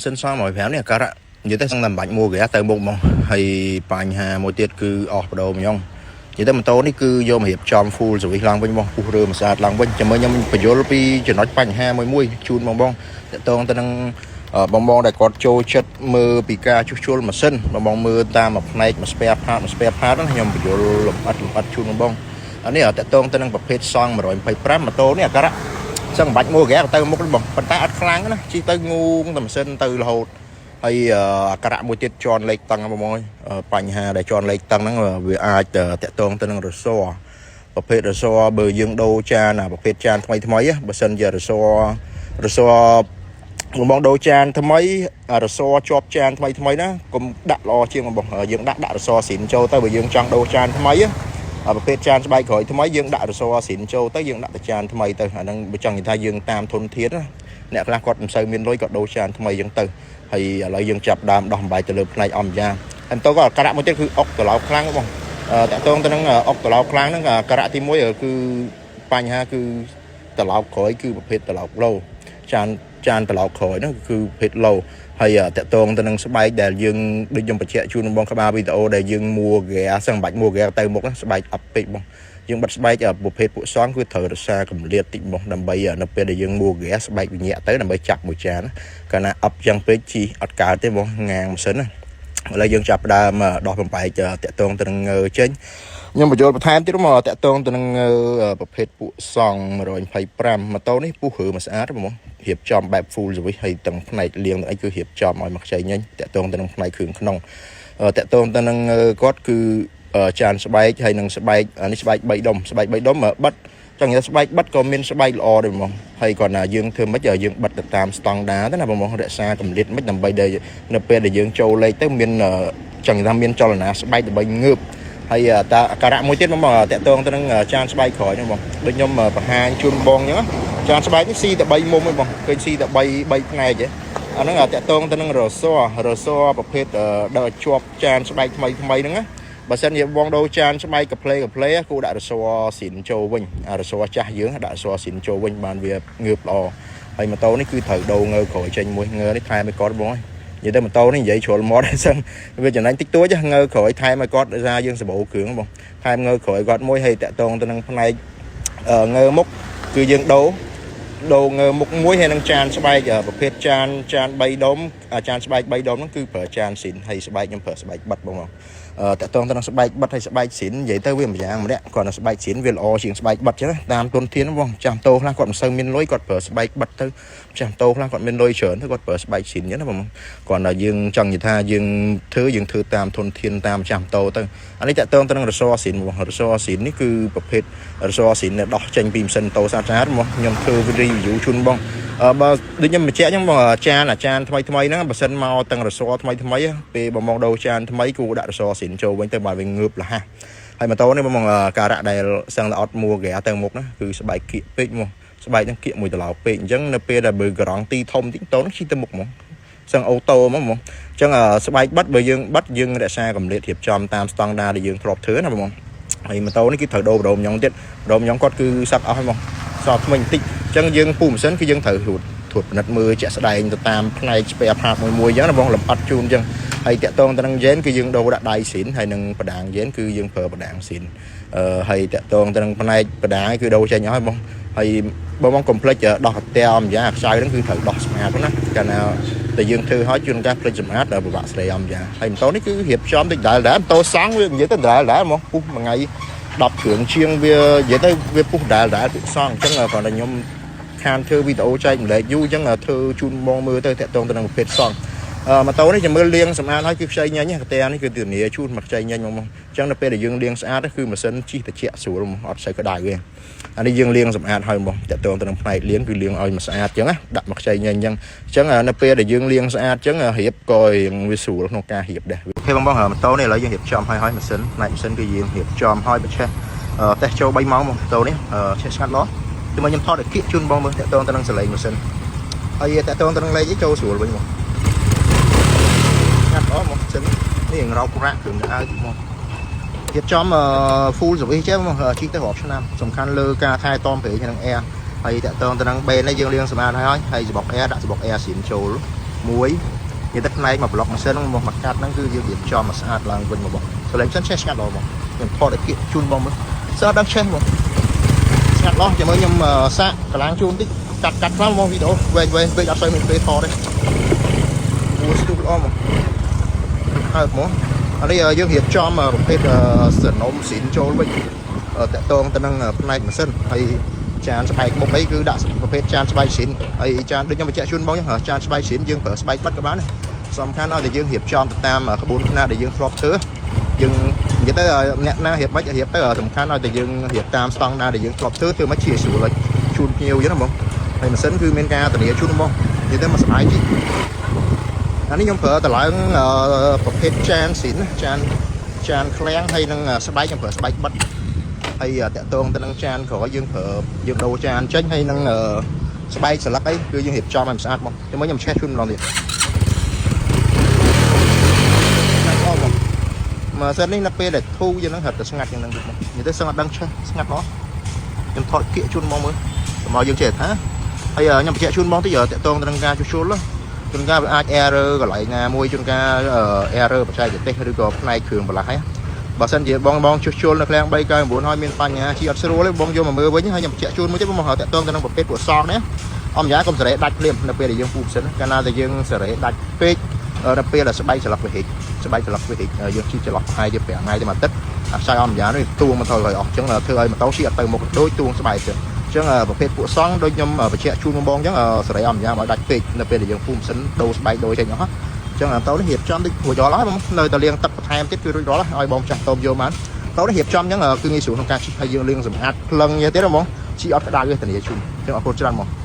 សិនសង់105នេះអាការៈនិយាយទៅសឹងតែមិនបាច់មួហ្គាទៅមុខមកហើយបញ្ហាមួយទៀតគឺអស់បដូរម្យងនិយាយទៅម៉ូតូនេះគឺយកមករៀបចំ full service ឡើងវិញមកពុះរើមួយស្អាតឡើងវិញចាំមើលខ្ញុំបញ្យល់ពីចំណុចបញ្ហាមួយមួយជូនបងបងតកតងទៅនឹងបងបងដែលគាត់ចូលចិត្តមើលពីការជួសជុលម៉ាស៊ីនបងបងមើលតាមមួយផ្នែកមួយ spare part មួយ spare part ហ្នឹងខ្ញុំបញ្យល់លម្អិតលម្អិតជូនបងបងអានេះតកតងទៅនឹងប្រភេទសង់125ម៉ូតូនេះអាការៈ សឹងមិនបាច់មួហ្គាទៅមុខទេបងប៉ុន្តែអត់ខ្លាំងណាជិះទៅងូងតែម៉ាស៊ីនទៅរហូតហើយអាការៈមួយទៀតជន់លេខតឹងបងប្អូនបញ្ហាដែលជន់លេខតឹងហ្នឹងវាអាចតាក់ទងទៅនឹងរស័រប្រភេទរស័របើយើងដូរចានអាប្រភេទចានថ្មីថ្មីបើសិនជារស័ររស័របងបងដូរចានថ្មីរស័រជាប់ចានថ្មីថ្មីណាកុំដាក់ល្អជាងបងបងយើងដាក់ដាក់រស័រស៊ីនចូលទៅបើយើងចង់ដូរចានថ្មី ប្រភេទចានស្បែកក្រោយថ្មីយើងដាក់រស័រស៊ីនចូលទៅយើងដាក់តែចានថ្មីទៅអាហ្នឹងបើចង់និយាយថាយើងតាមធនធានណាអ្នកខ្លះគាត់មិនសូវមានលុយគាត់ដូរចានថ្មីអញ្ចឹងទៅហើយឥឡូវយើងចាប់ដើមដោះបំបែកទៅលើផ្នែកអំយ៉ាហើយតោះក៏អាការៈមួយទៀតគឺអុកត្រឡោកខ្លាំងបងតាក់ទងទៅនឹងអុកត្រឡោកខ្លាំងហ្នឹងអាការៈទី1គឺបញ្ហាគឺត្រឡោកក្រោយគឺប្រភេទត្រឡោកឡូចានចានត្រឡោកក្រោយហ្នឹងគឺប្រភេទឡូហើយតាក់ទងទៅនឹងស្បែកដែលយើងដូចខ្ញុំបញ្ជាក់ជូនបងក្បាលវីដេអូដែលយើងមួហ្គាសឹងបាច់មួហ្គាទៅមុខស្បែកអប់ពេកបងយើងបិទស្បែកប្រភេទពួកសងគឺត្រូវរក្សាកម្រិតតិចបងដើម្បីនៅពេលដែលយើងមួហ្គាស្បែកវិញ្ញាទៅដើម្បីចាប់មួយចានកាលណាអប់ចឹងពេកជីអត់កើតទេបងងាងម៉ាស៊ីនណាឥឡូវយើងចាប់ដើមដោះបំបែកតាក់ទងទៅនឹងចេញខ្ញុំបញ្យល់បន្ថែមទៀតមកតាក់ទងទៅនឹងប្រភេទពួកសង់125ម៉ូតូនេះពុះរើមកស្អាតបងរៀបចំបែប full service ហើយទាំងផ្នែកលាងទាំងអីគឺរៀបចំឲ្យមកខ្ចីញញតាក់ទងទៅនឹងផ្នែកគ្រឿងក្នុងតាក់ទងទៅនឹងគាត់គឺចានស្បែកហើយនឹងស្បែកនេះស្បែក3ដុំស្បែក3ដុំបិទចង់និយាយស្បែកបិទក៏មានស្បែកល្អដែរហ្មងហើយគាត់ណាយើងធ្វើម៉េចយើងបិទទៅតាមស្តង់ដាទៅណាបងរក្សាកម្រិតម៉េចដើម្បីដែលនៅពេលដែលយើងចូលលេខទៅមានចង់និយាយថាមានចលនាស្បែកដើម្បីងើបហើយតាអាការៈមួយទៀតបងតាក់ទងទៅនឹងចានស្បែកក្រោយហ្នឹងបងដូចខ្ញុំបង្ហាញជូនបងអញ្ចឹងចានស្បែកនេះស៊ីតែ3មុំឯងបងឃើញស៊ីតែ3 3ផ្នែកឯងអាហ្នឹងតាក់ទងទៅនឹងរស័ររស័រប្រភេទដល់ជាប់ចានស្បែកថ្មីថ្មីហ្នឹងណាបើសិនជាបងដូរចានស្បែកកាផ្លេកាផ្លេគូដាក់រស័រស៊ីនចូលវិញអារស័រចាស់យើងដាក់រស័រស៊ីនចូលវិញបានវាងើបល្អហើយម៉ូតូនេះគឺត្រូវដូរងើក្រោយចេញមួយងើនេះថែមឲ្យគាត់បងនិយាយទៅម៉ូតូនេះនិយាយជ្រុលមាត់ហ្នឹងវាចំណេញតិចតួចងើក្រោយថែមឲ្យគាត់ដោយសារយើងសម្បូរគ្រឿងបងថែមងើក្រោយគាត់មួយហើយតាក់ទងទៅនឹងផ្នែកងើមុខគឺយើងដូរដូរងើមុខមួយហើយនឹងចានស្បែកប្រភេទចានចាន3ដុំចានស្បែក3ដុំហ្នឹងគឺប្រើចានស៊ីនហើយស្បែកខ្ញុំប្រើស្បែកបិទបងតកតងទៅនឹងស្បែកបិទហើយស្បែកស៊ីននិយាយទៅវាម្យ៉ាងម្នាក់គាត់នឹងស្បែកស៊ីនវាល្អជាងស្បែកបិទចឹងតាមទុនធានបងចាំតោខ្លះគាត់មិនសូវមានលុយគាត់ប្រើស្បែកបិទទៅចាំតោខ្លះគាត់មានលុយច្រើនទៅគាត់ប្រើស្បែកស៊ីនចឹងណាបងគាត់តែយើងចង់និយាយថាយើងធ្វើយើងធ្វើតាមធនធានតាមចាំតោទៅអានេះតកតងទៅនឹងរសស៊ីនបងរសស៊ីននេះគឺប្រភេទរសស៊ីនដែលដោះចេញពីម៉ាស៊ីនតោស្អាតស្អាតបងខ្ញុំធ្វើ review ជូនបងបើដូចខ្ញុំបញ្ជាក់ចឹងបងចានអាចានថ្មីថ្មីហ្នឹងបើសិនមកទាំងរសថ្មីថ្មីពេលបងមកដូរចានថ្មីគូដាក់រសស៊ីនចូលវិញទៅបើវាងើបលះហើយម៉ូតូនេះបងការៈដែលសឹងតែអត់មួហ្គាទៅមុខណាគឺស្បែកគៀកពេកមកស្បែកហ្នឹងគៀកមួយត្រឡោកពេកអញ្ចឹងនៅពេលដែលបើក្រងទីធំតិចតូនជិះទៅមុខហ្មងសឹង auto ហ្មងហ្មងអញ្ចឹងស្បែកបិទបើយើងបិទយើងរក្សាកម្រិតរៀបចំតាមស្តង់ដារដែលយើងធ្លាប់ធ្វើណាបងហើយម៉ូតូនេះគឺត្រូវដូរបដូរញ៉ុងទៀតបដូរញ៉ុងគាត់គឺសឹកអស់ហើយហ្មងសល់ថ្មីបន្តិចអញ្ចឹងយើងពូម៉ាស៊ីនគឺយើងត្រូវរួតត្រួតពិនិត្យមើលជាក់ស្ដែងទៅតាមផ្នែក spare part មួយមួយអញ្ចឹងណាបងលម្អិតជូនអញ្ចឹងហើយតាក់ទងទៅនឹងយេនគឺយើងដូរដាក់ដៃស៊ីនហើយនឹងបដាងយេនគឺយើងប្រើបដាងស៊ីនអឺហើយតាក់ទងទៅនឹងផ្នែកបដាងគឺដូរចេញហើយបងហើយបងបងកុំភ្លេចដោះកាតែអំយ៉ាខ្ចៅហ្នឹងគឺត្រូវដោះសម្អាតណាកាលណាតែយើងធ្វើហើយជួនកាលភ្លេចសម្អាតដល់ពិបាកស្រីអំយ៉ាហើយម៉ូតូនេះគឺរៀបចំតិចដែរដែរម៉ូតូសង់វានិយាយទៅដែរដែរហ្មងពុះមួយថ្ងៃ10គ្រឿងជាងវានិយាយទៅវាពុះដែរដែរពុះសង់អញ្ចឹងគ្រាន់តែខ្ញុំខានធ្វើវីដេអូចែកម្លែកយូរអញ្ចឹងធ្វើជូនបងមើលទៅតាក់ទងទៅនឹងប្រភេទសង់អឺម៉ូតូនេះចាំមើលលាងសម្អាតហើយគឺខ្ចីញញកាតែនេះគឺធានាជូនមកខ្ចីញញហ្មងអញ្ចឹងនៅពេលដែលយើងលាងស្អាតគឺម៉ាស៊ីនជិះត្រជាក់ស្រួលហ្មងអត់សូវក្តៅទេអានេះយើងលាងសម្អាតហើយហ្មងតាក់ទងទៅនឹងផ្នែកលាងគឺលាងឲ្យមកស្អាតអញ្ចឹងណាដាក់មកខ្ចីញញអញ្ចឹងអញ្ចឹងនៅពេលដែលយើងលាងស្អាតអញ្ចឹងរៀបក៏រៀងវាស្រួលក្នុងការរៀបដែរ OK បងបងម៉ូតូនេះឥឡូវយើងរៀបចំហើយហើយម៉ាស៊ីនផ្នែកម៉ាស៊ីនគឺយើងរៀបចំហើយបច្ឆេះតេស្តចូល3ម៉ោងមកម៉ូតូនេះឆេះស្ងាត់ល្អគឺមកខ្ញុំថតឲ្យគៀកជូនបងមើលតាក់ទងទៅនឹងសលេងម៉ាស៊ីនហើយតាក់ទងទៅនឹងលេខចូលស្រួលវិញមកស្ងាត់ល្អមកម៉ាស៊ីននេះរោគរាក់គ្រឿងទៅឲ្យមក រៀបចំ full service ចេះមកជីកទៅរាប់ឆ្នាំសំខាន់លើការថែទាំប្រេងនិង air ហើយតាក់ទងទៅនឹងបេននេះយើងលាងសម្អាតហើយហើយសបុក air ដាក់សបុក air ស៊ីនចូល មួយនិយាយទៅផ្នែកមកប្លុកម៉ាស៊ីនហ្នឹងមកមកកាត់ហ្នឹងគឺយើងរៀបចំមកស្អាតឡើងវិញមកបងសលេងសិនឆេះស្ងាត់ល្អបងខ្ញុំថតឲ្យគៀកជូនបងមើលសើដឹងឆេះបងស្ងាត់ល្អចាំមើលខ្ញុំសាកកម្លាំងជូនតិចកាត់កាត់ខ្លះបងវីដេអូវែងវែងពេកអត់សូវមានពេលថតទេគួរស្ទុះល្អមកហើយហ្មងអានេះយើងរៀបចំប្រភេទសនំស៊ីនចូលវិញតាក់ទងទៅនឹងផ្នែកម៉ាស៊ីនហើយចានស្បែកមុខអីគឺដាក់ប្រភេទចានស្បែកស៊ីនហើយចានដូចខ្ញុំបញ្ជាក់ជូនបងចានស្បែកស៊ីនយើងប្រើស្បែកបិទក៏បានដែរសំខាន់ឲ្យតែយើងរៀបចំទៅតាមក្បួនខ្នាតដែលយើងធ្លាប់ធ្វើយើងនិយាយទៅអ្នកណារៀបមិនរៀបទៅសំខាន់ឲ្យតែយើងរៀបតាមស្តង់ដារដែលយើងធ្លាប់ធ្វើធ្វើមកជាស្រួលឲ្យជូនភ្ញៀវអញ្ចឹងណាបងហើយម៉ាស៊ីនគឺមានការធានាជូនបងនិយាយទៅមកសប្បាយជីអានេះខ្ញុំប្រើតឡើងប្រភេទចានស៊ីនចានចានឃ្លាំងហើយនឹងស្បែកខ្ញុំប្រើស្បែកបិទ ហើយតាក់ទងទៅនឹងចានក្រោយយើងប្រើយើងដូរចានចេញហើយនឹងស្បែកស្លឹកអីគឺយើងរៀបចំឲ្យស្អាតមកចាំមើលខ្ញុំឆេះជូនម្ដងទៀតណាស់អស់មកម៉ាស៊ីននេះនៅពេលដែលធូរយើងនឹងរត់តែស្ងាត់យ៉ាងហ្នឹងទៀតមកនិយាយទៅសឹងអត់ដឹងឆេះស្ងាត់មកខ្ញុំថតគៀកជូនមកមើលមកយើងចេះថាហើយខ្ញុំបញ្ជាក់ជូនបងតិចតាក់ទងទៅនឹងការជួសជុលជួនកាលវាអាច error កន្លែងណាមួយជួនកាល error បច្ចេកទេសឬក៏ផ្នែកគ្រឿងបន្លាស់ហើយបើសិនជាបងបងជួសជុលនៅឃ្លាំង399ហើយមានបញ្ហាជីអត់ស្រួលទេបងយកមកមើលវិញហើយខ្ញុំបញ្ជាក់ជូនមួយទៀតបងមកតាក់ទងទៅនឹងប្រភេទពួកសងនេះអំយ៉ាកុំសេរីដាច់ភ្លាមនៅពេលដែលយើងពូម៉ាស៊ីនកាលណាតែយើងសេរីដាច់ពេកនៅពេលដែលស្បែកចន្លោះវាហិចស្បែកចន្លោះវាហិចយើងជីចន្លោះប្រហែលជា5ថ្ងៃទៅមួយអាទិត្យអាខ្សែអំយ៉ានេះទួងមកទៅឲ្យអស់អញ្ចឹងធ្វើឲ្យម៉ូតូជិះអត់ទៅមុខដូចទួងស្បែកអញ្ចឹងអញ្ចឹងប្រភេទពួកសងដូចខ្ញុំបញ្ជាក់ជូនបងបងអញ្ចឹងសេរីអំយ៉ាឲ្យដាច់ពេកនៅពេលដែលយើងពូម៉ាស៊ីនដូរស្បែកដូរចេញអស់ចឹងអាតូនេះរៀបចំដូចរួចរាល់ហើយបងនៅតែលាងទឹកបន្ថែមទៀតគឺរួចរាល់ហើយឲ្យបងចាស់តូមយកបានតូនេះរៀបចំចឹងគឺងាយស្រួលក្នុងការជីកហើយយើងលាងសម្អាតក្លឹងទៀតហ្មងជីអត់ក្តៅទេធានាជូនចឹងអរគុណច្រើនហ្មង។